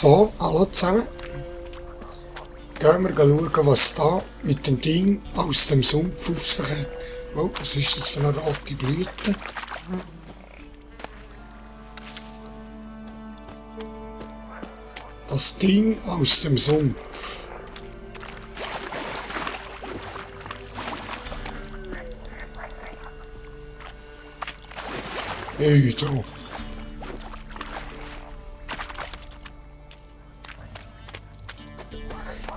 So, hallo zusammen. Gehen wir schauen, was da mit dem Ding aus dem Sumpf auf sich hat. Oh, was ist das für eine rote Blüte? Das Ding aus dem Sumpf. Hey, da.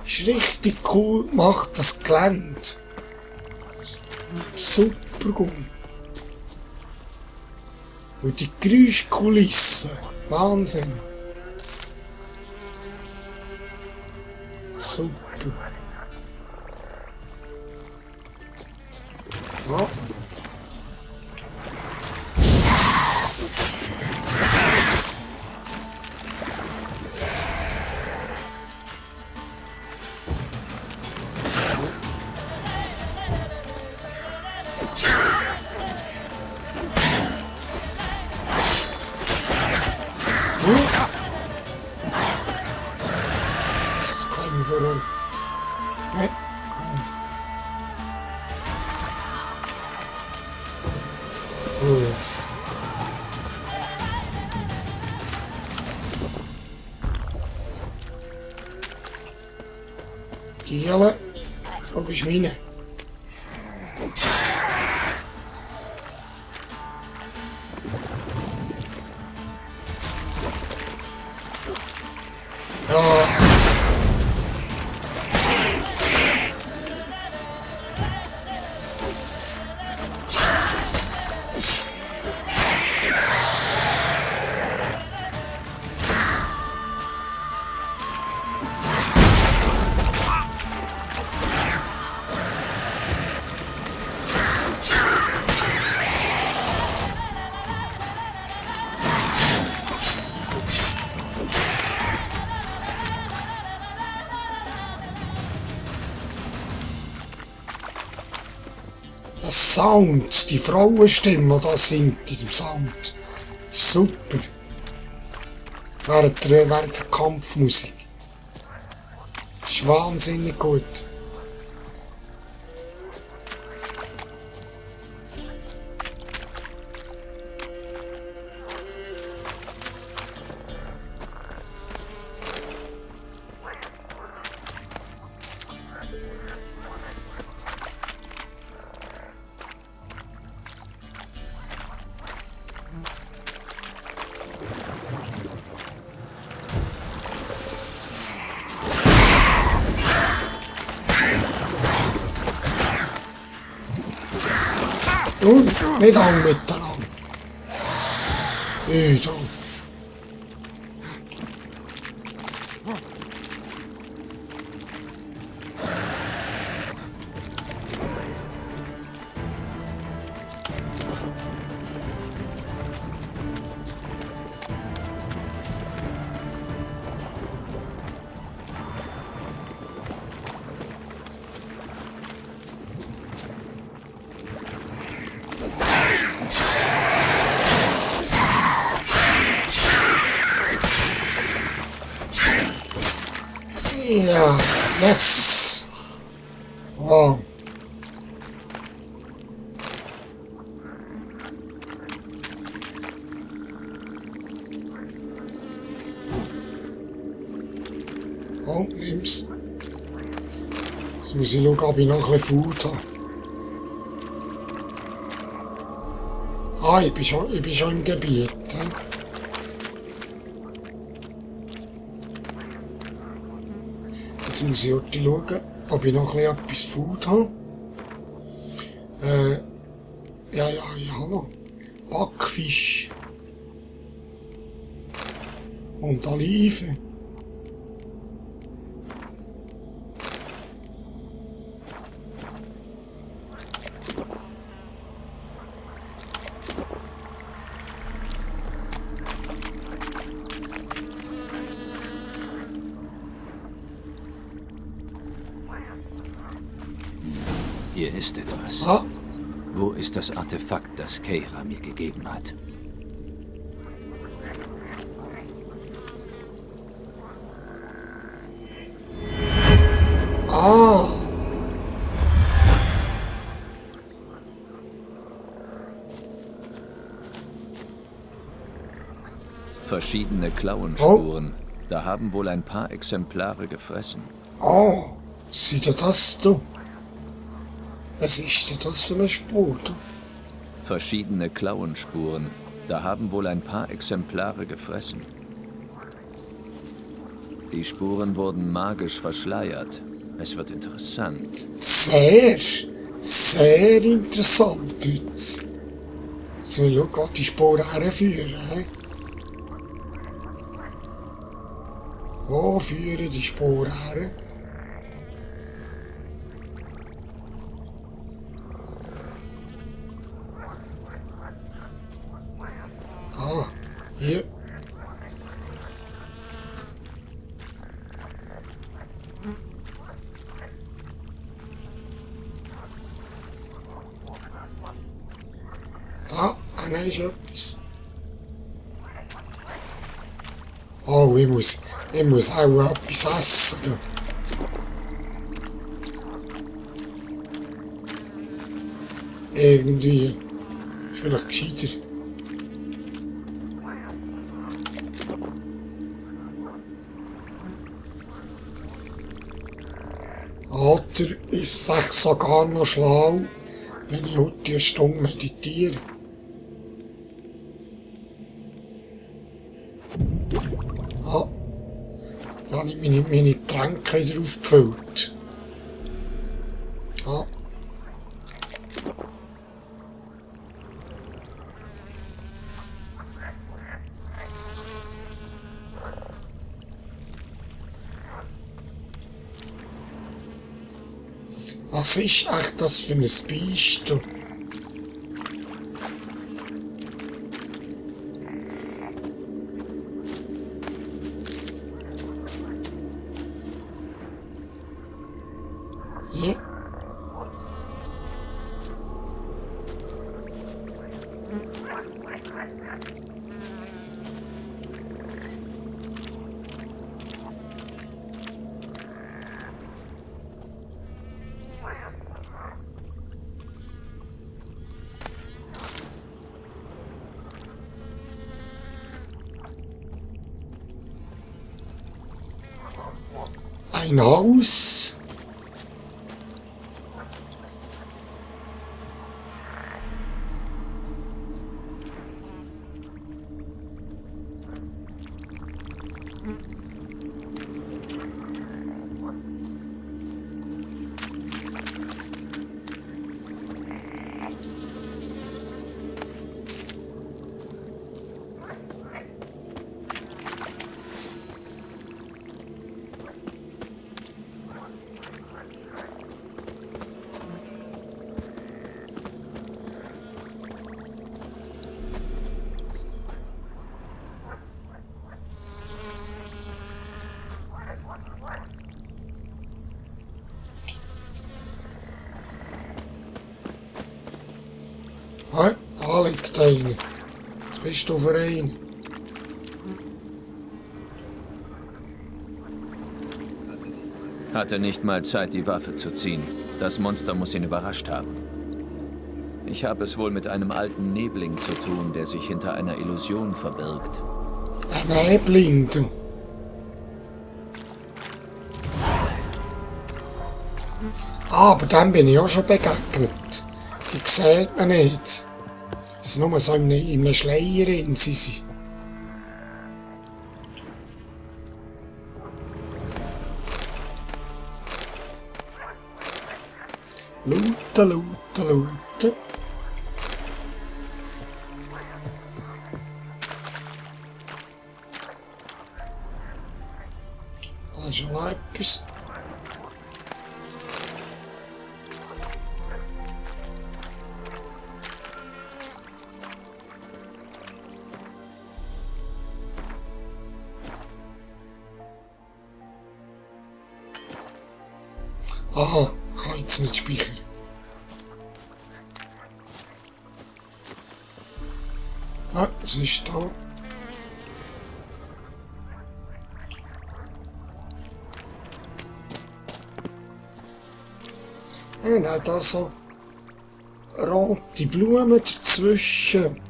Ist richtig cool gemacht, das Gelände. Super gut. Und die Geräuschkulisse. Wahnsinn. Super. Ja. Warum? Nein, kein. Oh. Die Jelle, wo ist meine? Ja. Der Sound, die Frauenstimme, die da singt in dem Sound, super. Während der Kampfmusik. Ist wahnsinnig gut. Ui, nicht hang miteinander. Da. Ja, yes. Wow. Oh, nimm's. Jetzt muss ich schauen, ob ich noch ein bisschen Food habe. Ah, ich bin schon im Gebiet. He? Jetzt muss ich heute schauen, ob ich noch ein bisschen Food habe. Ja, ich habe noch Backfisch. Und Oliven. Hier ist etwas. Ah, Wo ist das Artefakt, das Keira mir gegeben hat? Ah, Verschiedene Klauenspuren. Da haben wohl ein paar Exemplare gefressen. oh, seht ihr das da? Was ist denn das für eine Spur da? Verschiedene Klauenspuren. Da haben wohl ein paar Exemplare gefressen. Die Spuren wurden magisch verschleiert. Es wird interessant. Sehr, sehr interessant jetzt. Jetzt will ich auch die Spur herführen. He? Wo führen die Spuren her? Ah, hier. Da, einer ist etwas. Oh, ich muss auch etwas essen. Da. Irgendwie. Vielleicht gescheiter. Oder ist es sogar noch schlau, wenn ich heute eine Stunde meditiere? Ah, da habe ich meine Tränke wieder aufgefüllt. Ah. Was ist echt das für ein Biest? Hier. Ein Haus. Hä? Da liegt einer. Jetzt bist du für einen. Hatte nicht mal Zeit, die Waffe zu ziehen. Das Monster muss ihn überrascht haben. Ich habe es wohl mit einem alten Nebling zu tun, der sich hinter einer Illusion verbirgt. Ein Nebling, du. Ah, aber dem bin ich auch schon begegnet. Die sieht man nicht. Das ist nur so in einem Schleier drin, sind sie. Looten, looten, looten. Da ist ja noch etwas. Aha, kann jetzt nicht speichern. Ah, was ist da? Und dann da so rote Blumen dazwischen.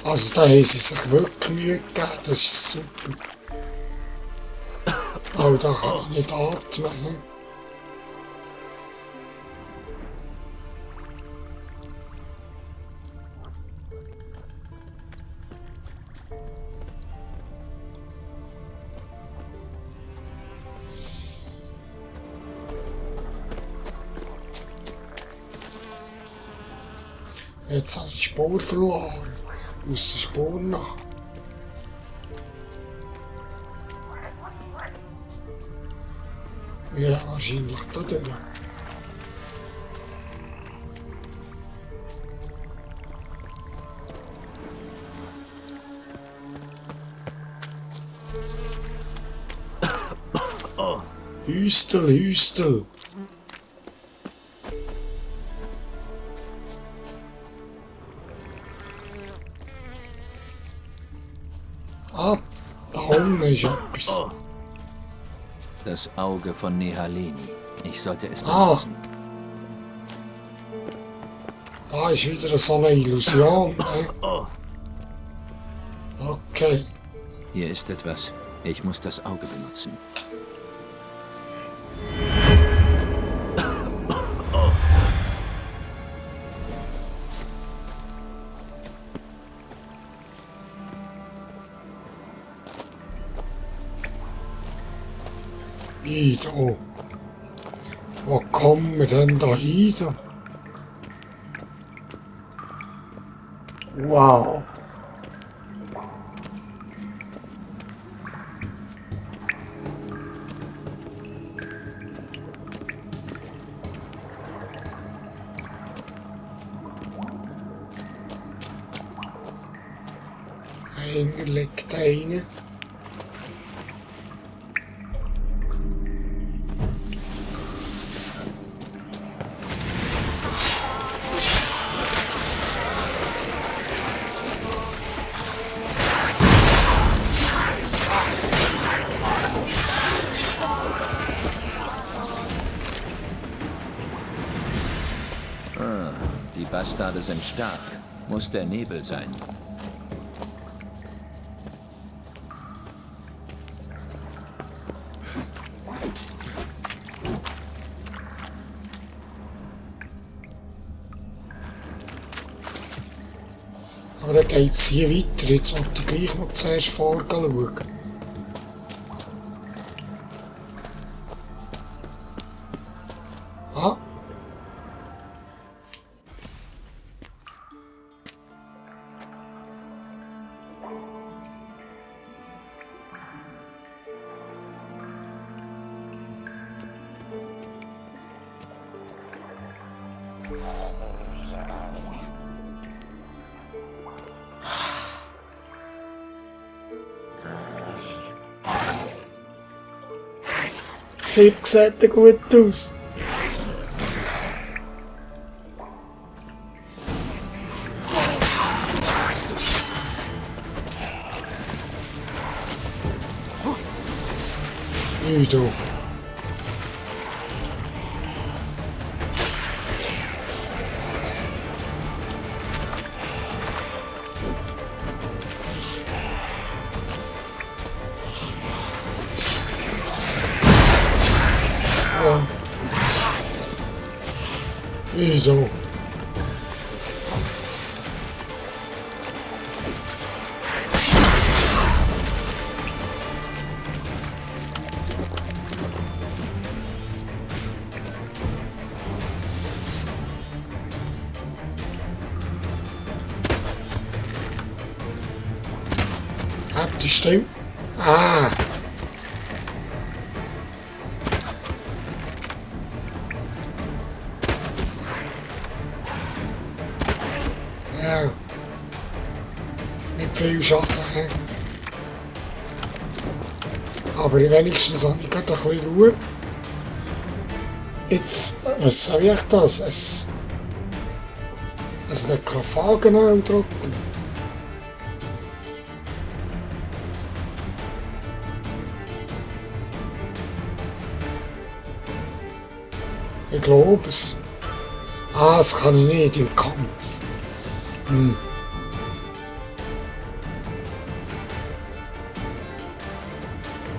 Also da haben sie sich wirklich Mühe gegeben, das ist super. Aber da kann ich nicht atmen. Jetzt habe ich die Spur verloren. Aus der Spur nach. Ja, wahrscheinlich da durch. Hüstel, Hüstel. Ah, da unten ist etwas. Das Auge von Nehaleni. Ich sollte es Ah. benutzen. Da ist wieder so eine Illusion, ne? Okay. Hier ist etwas. Ich muss das Auge benutzen. Ido. Wo kommen wir denn da hin? Wow. Einer liegt einer. Die Bastarde sind stark. Muss der Nebel sein. Aber dann geht es hier weiter. Jetzt wollte ich gleich noch zuerst vorgehen schauen. Ah. Philipp sieht gut aus. Ido. Ido. Habt ihr still? Ah. Ja. Nicht viel Schaden, he? Aber wenigstens habe ich gerade ein bisschen Ruhe. Jetzt, was habe ich das? Ein Nekrophagen trotzdem. Ich glaube es. Ah, das kann ich nicht im Kampf.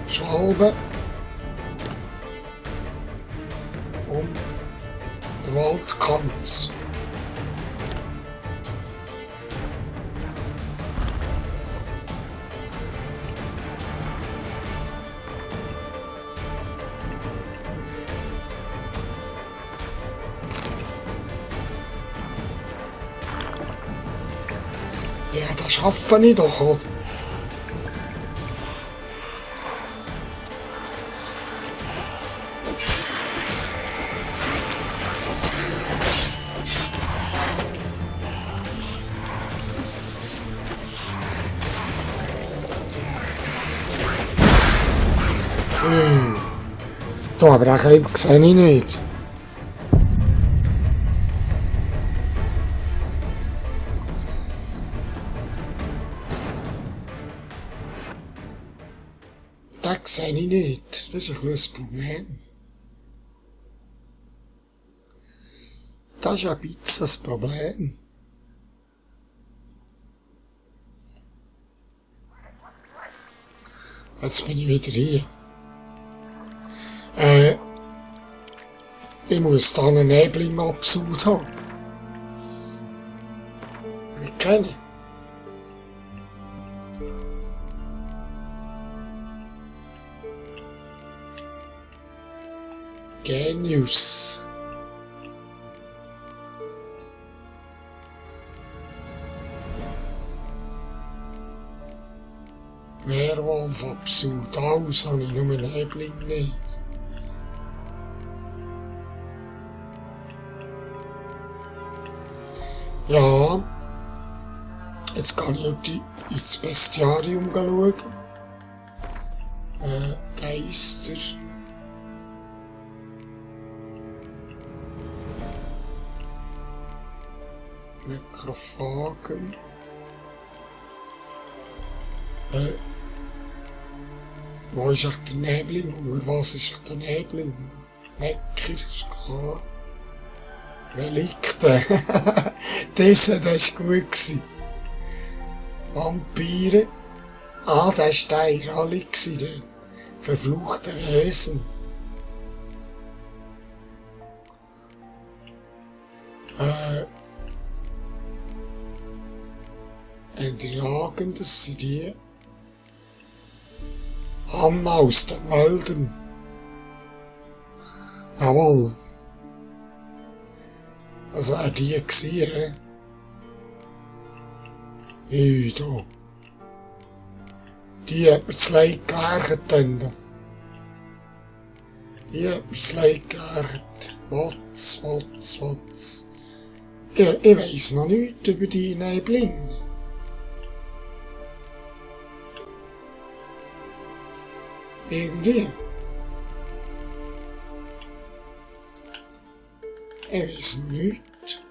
Schwalbe. Und der Wald kann's. Ja, das schaffe ich doch, oder? Da, aber den Kleber sehe ich nicht. Den sehe ich nicht. Das ist ein kleines Problem. Das ist ein bisschen das Problem. Jetzt bin ich wieder hier. Ich muss da einen Nebling abgesucht haben. Ich kenne. Genius. Werwolf absucht aus, habe ich nur einen Nebling nicht. Ja, jetzt kann ich ins Bestiarium schauen. Geister. Nekrophagen. Wo ist echt der Nebling? Unter was ist echt der Nebling? Necker, ist klar. Relikte. Das war gut gewesen. Vampire. Ah, das war der Rallye gewesen, verfluchte Wesen. Entjagen, das sind die. Hanna aus den Wäldern. Jawohl. Das wär die gewesen, da. Die hat mir das Leid geärgert, dann. Die hat mir das Leid geärgert. Was. Ich weiss noch nichts über die Neblinge. Irgendwie. Ich weiss noch nichts.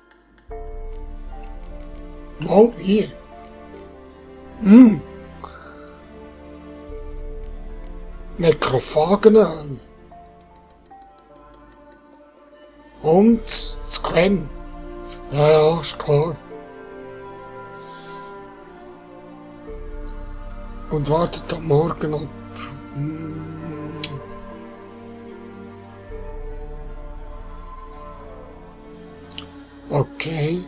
Mal hier. Nekrophagenöl. Und das Quen. Ja, ist klar. Und wartet am Morgen ab. Okay.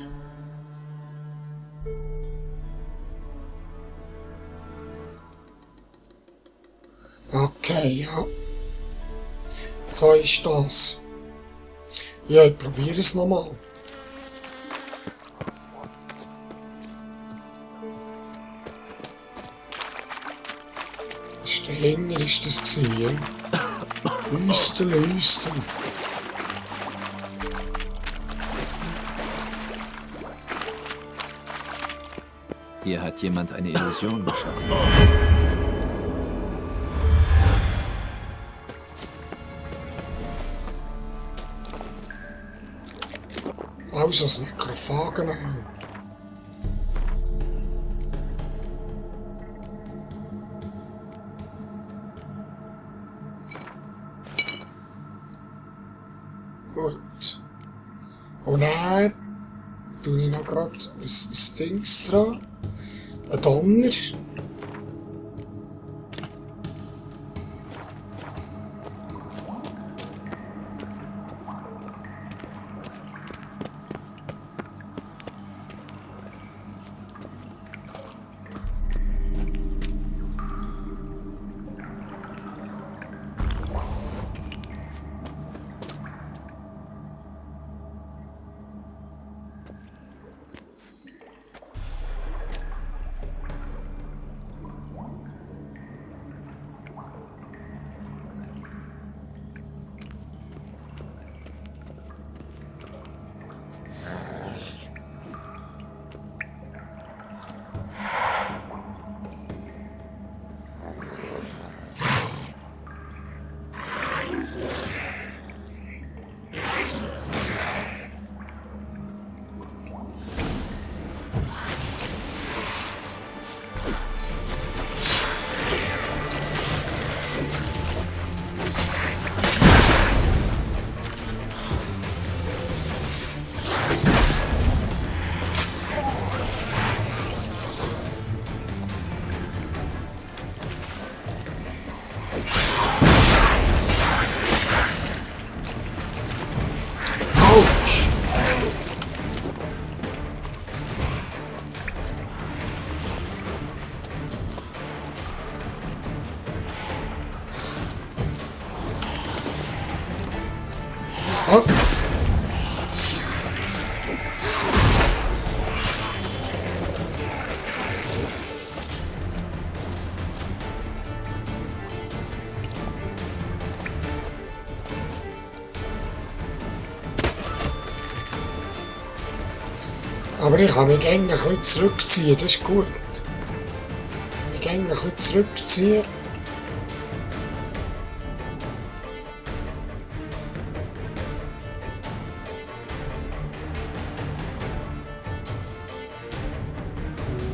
Okay, ja. So ist das. Ja, ich probiere es nochmal. Steiner ist das gewesen, ja? Hüstel. Hier hat jemand eine Illusion geschaffen. Also das Nekrophagenöl. Gut. Und dann tue ich noch gerade ein Dings dran. Ein Donner. Autsch! Ah! Aber ich kann mich gerne ein bisschen zurückziehen, das ist gut. Ich kann mich gerne ein bisschen zurückziehen.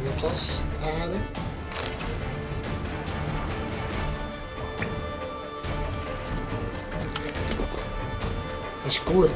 Nicht das eine. Das ist gut.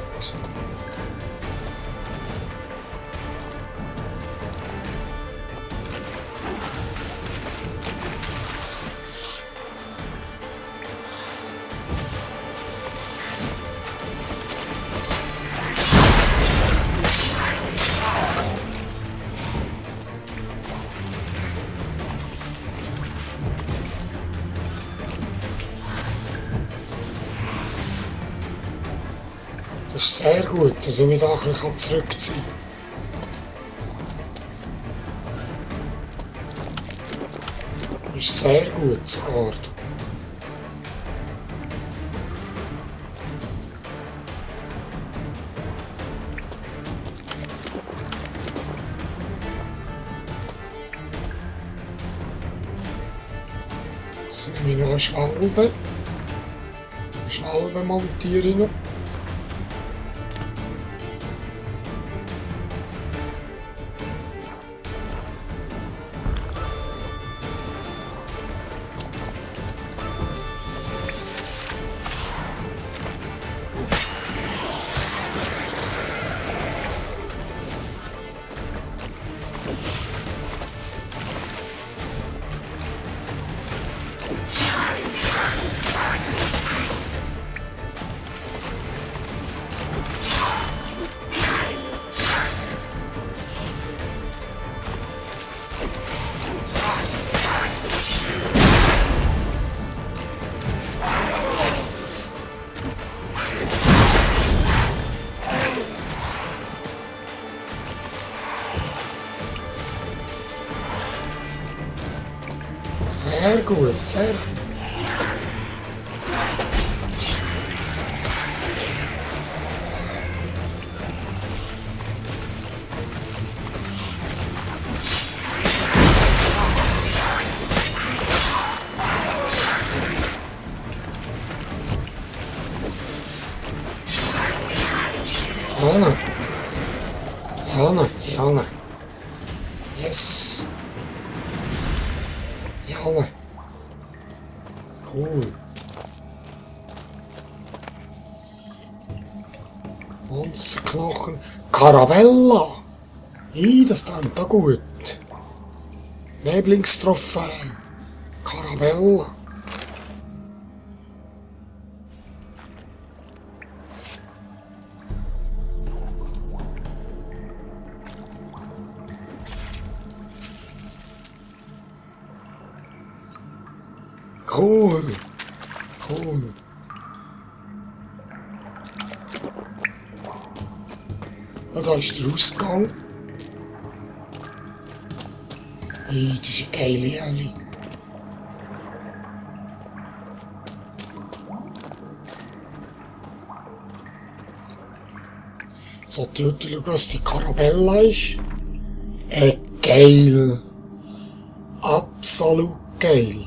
Das ist sehr gut, dass ich mich da ein bisschen zurückziehen kann. Das ist sehr gut sogar. Jetzt nehme ich noch eine Schwalbe. Schwalbe montiere ich noch. Sehr gut, sehr gut. Jana. Jana, Jana. Yes. Jana. Cool. Monsterknochen. Carabella! Das klingt da gut. Neblingstrophäe. Carabella. Cool. Cool. Ja, da ist der Ausgang. Hey, das ist eine geile Alley. So, dort schauen, was die Carabella ist. Geil. Absolut geil.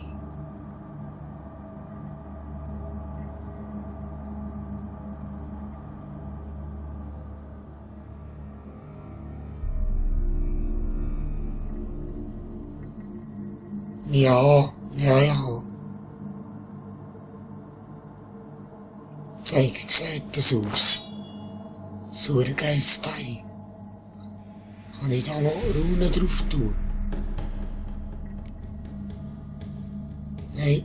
Ja. Zeig, sieht das aus. So ein geiles Teil. Kann ich da noch Runen drauf tun? Nein.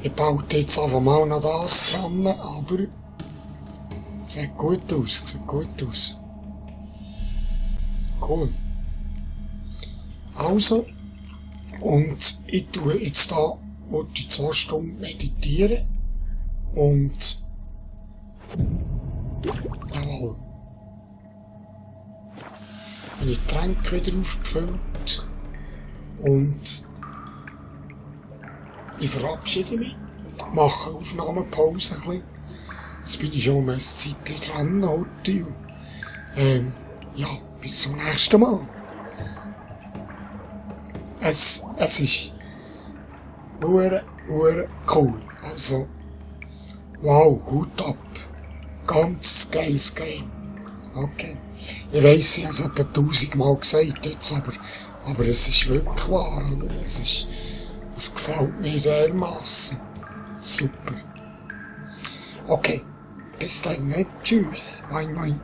Ich baue jetzt einfach mal noch das dran, aber sieht gut aus, Cool. Also, und ich tue jetzt da, die 2 Stunden meditieren und jawohl. Meine Tränke wieder aufgefüllt und ich verabschiede mich, mache Aufnahmepause ein bisschen. Jetzt bin ich schon ein Zeitchen dran, heute. Ja, bis zum nächsten Mal. Es ist hure cool. Also, wow, Hut ab. Ganz geiles Game. Okay. Ich weiss, ich habe es etwa 1000-mal gesagt jetzt, aber es ist wirklich wahr. Es gefällt mir dermassen. Super. Okay. Bis dann, ne? Tschüss. Moin, moin.